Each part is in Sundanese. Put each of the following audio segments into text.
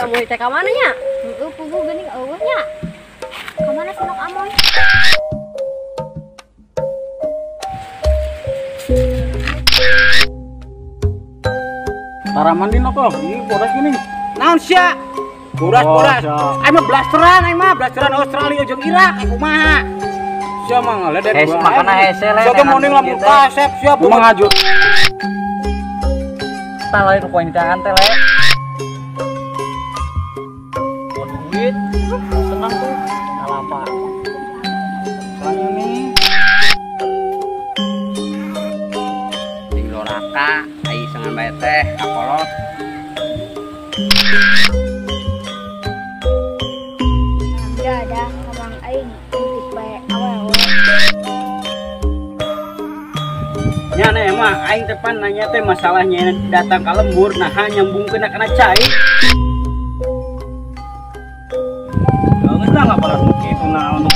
Amoy teh ka mana nya? Heeh, puguh geuning eueuh nya. Ka mana si Nok Amoy? Tara mandi Nok, ieu bodas geuning. Naon sia? Bodas-bodas. Aing mah blasteran, aing mah blasteran Australia jeung Irak, aing kumaha? Sia mah ngaledek bae. Makana hese le. Sia teh morning lamun kasep sia kumaha ngajut. Tah lain ku poin teh le. Duit senang tuh ngalapa. Soalnya nih sing doraka ai sengan bae teh kakolot. Ya ada kamang aing intip bae awewe. Nya nih mah aing teh pan nanya teh masalahnya datang ka lembur nah nyambungkeun kana cai. Geus lah ngapalas nu kitu naon.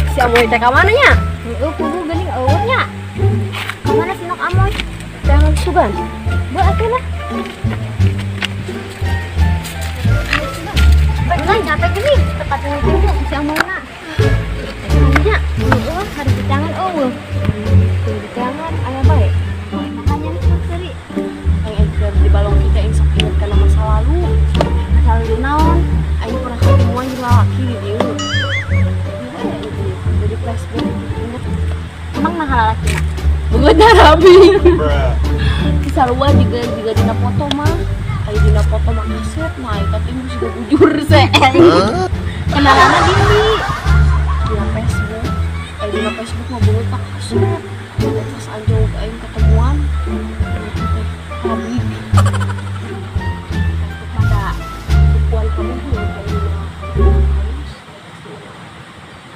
Si Amoy teh ka mana nya? Heeh, puguh geuning eueuh nya. Ka mana si Nok Amoy? Jangan sugan. Beuh atuh lah. Bener nyampe geuning tepat tunggu si Amoy na. Nya, heeh, hari ditangan eueuh. Ditangan aya bae. Makanya nih seuri. Aing keur di balong kita aing sok inget kana masa lalu. Masa lalu naon? Aing pernah ketemuan jeung lalaki di dieu. Jadi flashback inget. Emang nah lalaki na? Beungeutna rapi. Sarua juga juga dina foto mah. Aya dina foto mah kaset mah aing tapi geus juga bujur se. Kenalanna di ndi? Dina Facebook. Aya dina Facebook mah beungeut tak kaset. Terus anjog aing ketemuan. Itu teh rabi. Pada puan kamu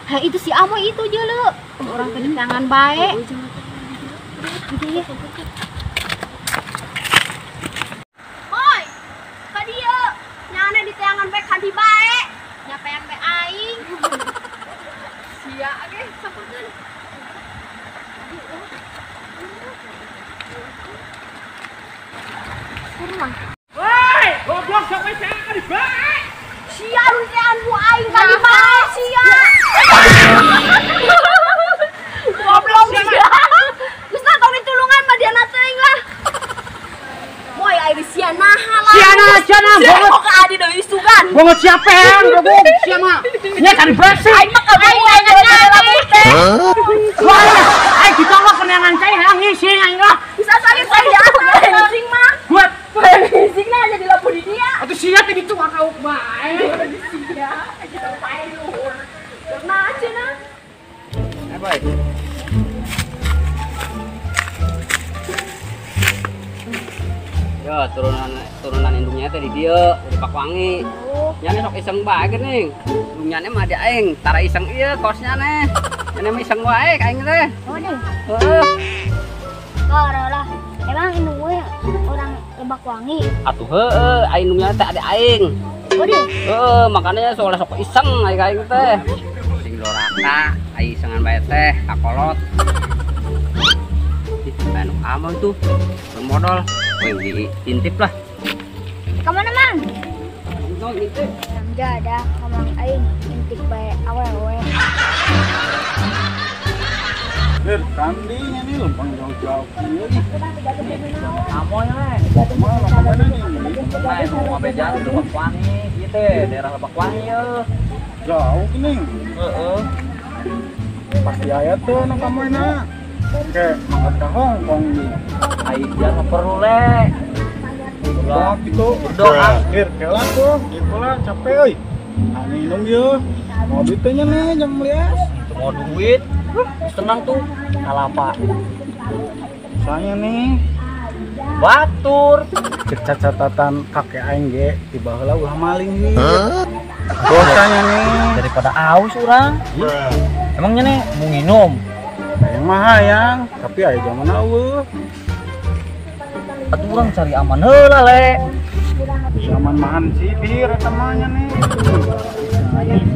Hah, itu si Amoy itu jeuleu. Orang tadi tangan bae. Gitu ya. Hoi, ka dieu. Nyana di teangan bae kanti bae. Nyapean bae aing. Sia ge sampurkeun. Woi, goblok sok we sia ka di bae. Sia lu teangan ku aing ka di bae sia. Goblok sia. Geus lah tong ditulungan mah diana teuing lah. Moy aing sia naha lah. Sia na, sia na, banget. Kok ka adi deui sugan. Banget siapa yang goblok sia mah. Nya cari bersih. Aing mah kamu aing ngacari teh. Wah, aing ditolak kenangan cai hayang ngising aing lah. Bisa sakit saya ngising mah. Buat ngising nah jadi lapu di dia. Atuh sia teh ditu kauk bae. Sia, kita pae luhur. Nah, cenah. Eh, baik. Yo, turunan indungnya teh di dieu, di Pakwangi. Nyane sok iseng bae geuning. Indungnya mah di aing, tara iseng ieu kosnya neh. Nyane mah iseng wae ka aing teh. Oh, deh. Heeh. Lah, emang indung gue orang Lebak Wangi. Atuh heeh, aing indungnya teh ade aing. Oh, deh. Heeh, makanya soalnya sok iseng aing ka aing teh. Sing doraka, aing isengan bae teh kakolot. Ih, anu amoy tuh. Modal. Wih, diintip lah. Kemana, Mang? Intip. Ada kamang aing intip bae awewe. Lir, kandinya nih lempang jauh-jauh kieu nih. Amoy we. Kumaha mana nih? Nah, mau ngabejaan di Lebak Wangi ieu teh, daerah Lebak Wangi yeuh. Jauh geuning. Heeh. Pasti aya tuh nu kamoyna. Oke, mangkat ka Hongkong nih. Ai dia mah perlu le. Berdoa gitu. Berdoa. Lir, kela tuh, gitu lah capek euy. Anu minum yeuh. Mau duitnya nih, jangan beli es. Itu mau duit. Tenang tuh kalapa. Soalnya nih batur. Cek catatan kakek aing ge tiba heula ulah maling nih. Dosanya nih daripada aus urang. Emangnya nih mau nginum? Hayang mah hayang, tapi aya zaman eueuh. Atuh urang cari aman heula le. Zaman mahan sibir eta mah nya nih.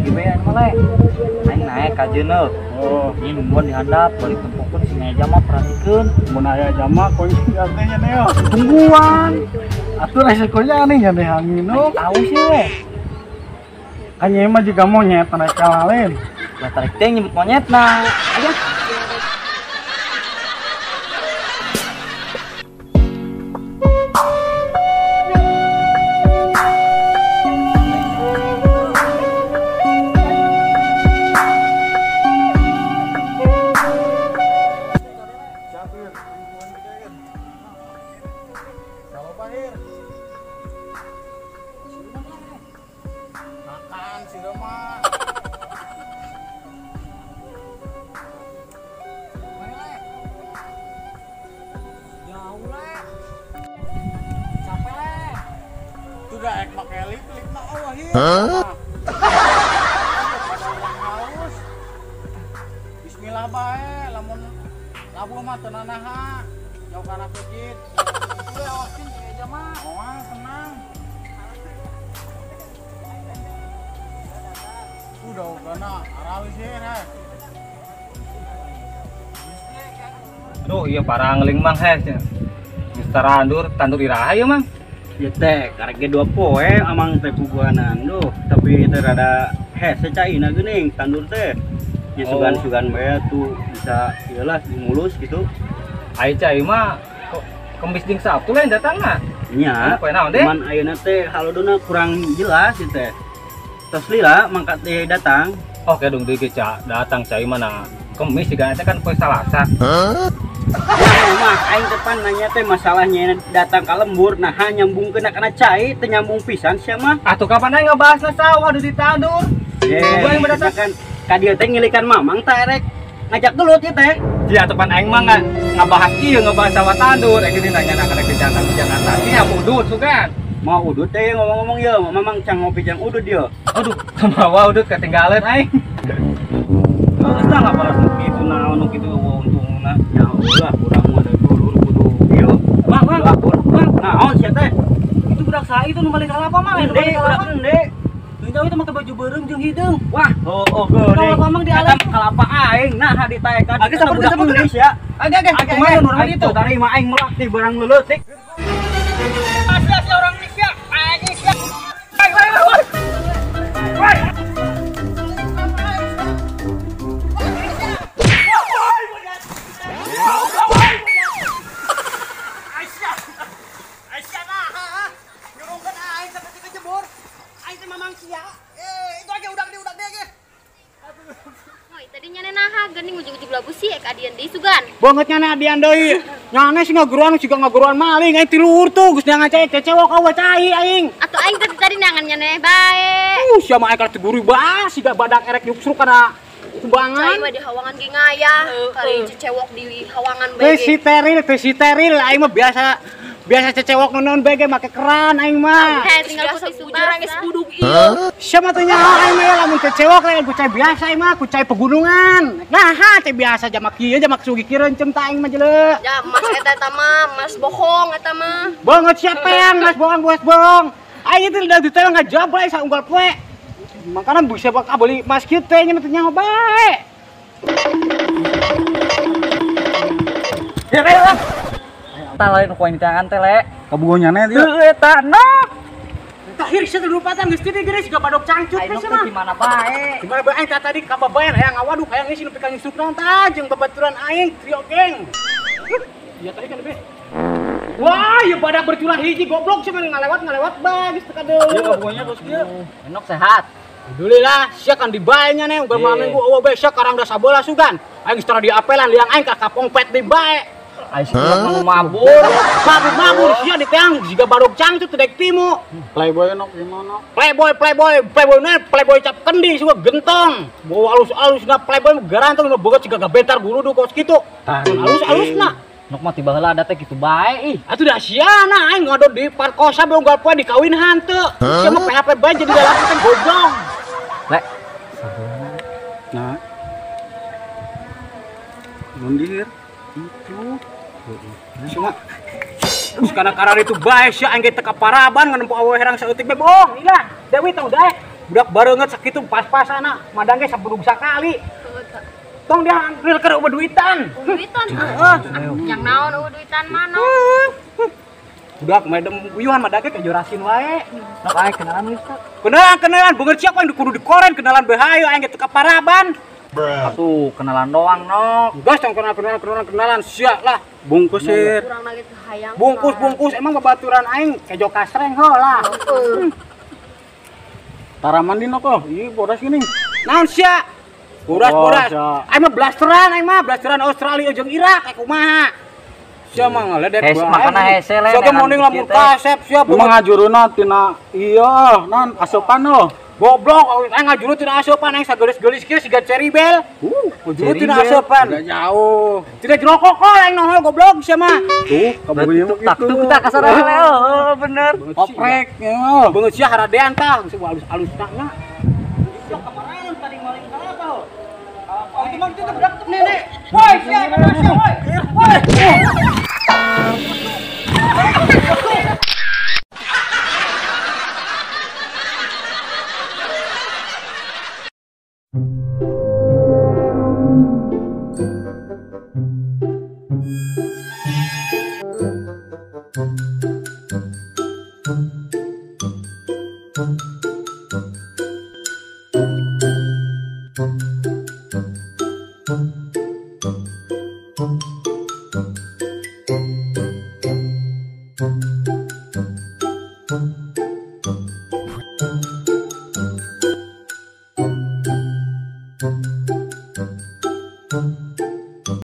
Gimana mah le? Aing naik ka jeuneuh. Oh, ini nungguan di handap balik tempokeun si Eja mah perhatikeun. Mun aya jama kunci artinya nih yo. Tungguan. Atuh resikonya aneh nya nih nginum. Tahu sih we. Kan ieu mah juga monyet naik kalalin. Lah tarik teh nyebut monyet nah. Ayo. Makan si Roma. Jauh le. Capek le. Tuh dah ek make lip-lip mah eueuh ieu. Haus. Bismillah bae lamun labuh mah teu nanaha. Jauh kana peucit. Udah awasin si Eja mah. Moal tenang. Udah ugana arawi sih heh. Aduh iya parangling mang heh. Geus tarandur tandur iraha ieu mang. Ieu teh karek ge 2 poe amang teh puguhanan duh, tapi teh rada hese caina geuning tandur teh. Nya sugan-sugan bae tuh bisa ieu lah dimulus gitu. Ai cai mah Kemis jeung Sabtu lain datangna. Nya. Poe naon deh? Cuman ayeuna teh halodona kurang jelas ieu teh. Tos lila mangkat teh datang. Oh kedung deui ge datang cai mana Kemis siga teh kan poe Salasa. Hah? Mah aing depan nanya teh masalahnya datang ka lembur nah nyambungkeun kana cai teu nyambung pisan sia mah. Atuh kapan aing ngebahasna sawah di tandur? Ye, kan ka dieu teh ngilikan mamang teh erek ngajak gelut ieu teh. Dia atuh pan aing mah ngabahas ieu ngebahas sawah tandur rek ditanya kana rek datang di Jakarta. Sia udut sugan. Mau udut teh ngomong-ngomong ya, mamang cang ngopi jang udut dia. Aduh, kemawa udut ketinggalan aing. Geus tah ngabalas nu kitu naon nu kitu untungna. Ya ulah urang mah da dulur kudu ieu. Bang, bang, bang, naon sia teh? Itu budak saha itu nu balik kalapa mah? Hende, budak hende. Teu jauh itu make baju beureum jeung hideung. Wah, oh geuning. Kalapa mang di alam kalapa aing nah ditaekan. Agak sabar budak Indonesia. Agak agak. Kumaha nu urang itu? Tarima aing melak di barang leuletik. Asli orang Indonesia. Aing sia. Woi, woi, woi. Woi. Banget nyane adian deui. Nyane sih ngageruan siga ngageruan maling aing tiluhur tuh geus neangan cai cecewok eueuh cai aing. Atuh aing tadi neangan nyane bae. Sia mah aing kalah teguri bae siga badak erek nyuksruk kana kumbangan. Cai mah di hawangan ge ngayah, kali cecewok di hawangan bae. Teu si teril aing mah biasa biasa cecewok nonon bae ge make keran aing mah. Heh tinggal putih bujurang geus buduk ieu. Sia mah teu nyaho aing mah lamun cecewok lain ku cai biasa aing mah ku cai pegunungan. Nah, cai biasa jamak kieu jamak sugi kieu rencem ta aing mah jeleu. Ya mas eta mah, mas bohong eta mah. Banget siapa yang mas bohong bos bohong. Aing itu udah ditelang ngajabra aing saunggal poe. Makanan bisa bakal beli mas kieu teh nya mah teu nyaho bae. Ya lah. Ta lain ku aing ditangan teh le. Kabugo nyane ieu. Heueuh eta nok. Tahir sia teh lupatan geus teh geus siga badok cangcut teh sia mah. Di mana bae? Di mana bae aing tadi ka babayan hayang ngawaduk hayang ngisi nepi ka nyusrukna tah jeung babaturan aing trio geng. Iya tadi kan be. Wah, ieu badak berculah hiji goblok sia mah ngalewat bae geus teu kadeuleu. Ieu kabugonya terus kieu. Enok sehat. Alhamdulillah, sia kan dibae nya ne unggal malam minggu eueuh bae sia karang da sabelah sugan. Aing geus tara diapelan liang aing ka kapongpet di bae. Ai si mah mabur. Mabur sia di teang jiga barok cang itu tedek timu. Playboy nok gimana? Playboy playboy playboy na playboy cap kendi suka gentong. Bawa alus-alus na playboy garantong mah boga jiga gabentar guru kos kitu. Alus-alus na. Nok mah tiba heula ada teh kitu bae ih. Atuh dah sia na aing ngadon di parkosa be unggal poe dikawin hanteu. Sia mah PHP bae jadi lalaki teh goblok. Lek. Nah. Mundir itu. Cuma terus karena karar itu bae sia aing ge teu kaparaban ngan nempo awewe herang saeutik be bohong ilah. Dewi tong daek. Budak bareungeut sakitu pas-pasana madang ge sabudug sakali. Tong dia angkril keur eueuh duitan. Duitan. Yang naon eueuh duitan mana? Budak medem uyuhan madang ge kejorasin wae. Nok aing kenalan geus teh. Kenalan beungeut sia aing kudu dikoren kenalan bae hayu aing ge teu kaparaban. Atuh kenalan doang nok. Geus tong kenalan sia lah. Bungkus sir. Kurang lagi hayang. Bungkus emang babaturan aing kejo kasreng heula. Tara mandi nok oh, ieu bodas gini. Naon sia? Bodas. Aing mah blasteran, Australia jeung Irak kayak kumaha. Sia mah ngaledek bae. Makana hese le. Sia ge mending lamun kasep sia mah ngajuruna tina iya non asupan oh. Goblok, aing ngajuru tina asupan aing sagelis-gelis kieu siga Cherry Bell. Ngajuru tina asupan. Tidak jauh. Tidak jerokok kok aing nongol goblok sia mah. Tuh, kamu tak tuh kita kasar oh bener. Oprek ya. Beungeut sia haradean tah, geus alus-alus nya. Sia kemarin tadi maling apa ho? Oh, itu mah itu budak nenek. Woi, sia, woi. Woi.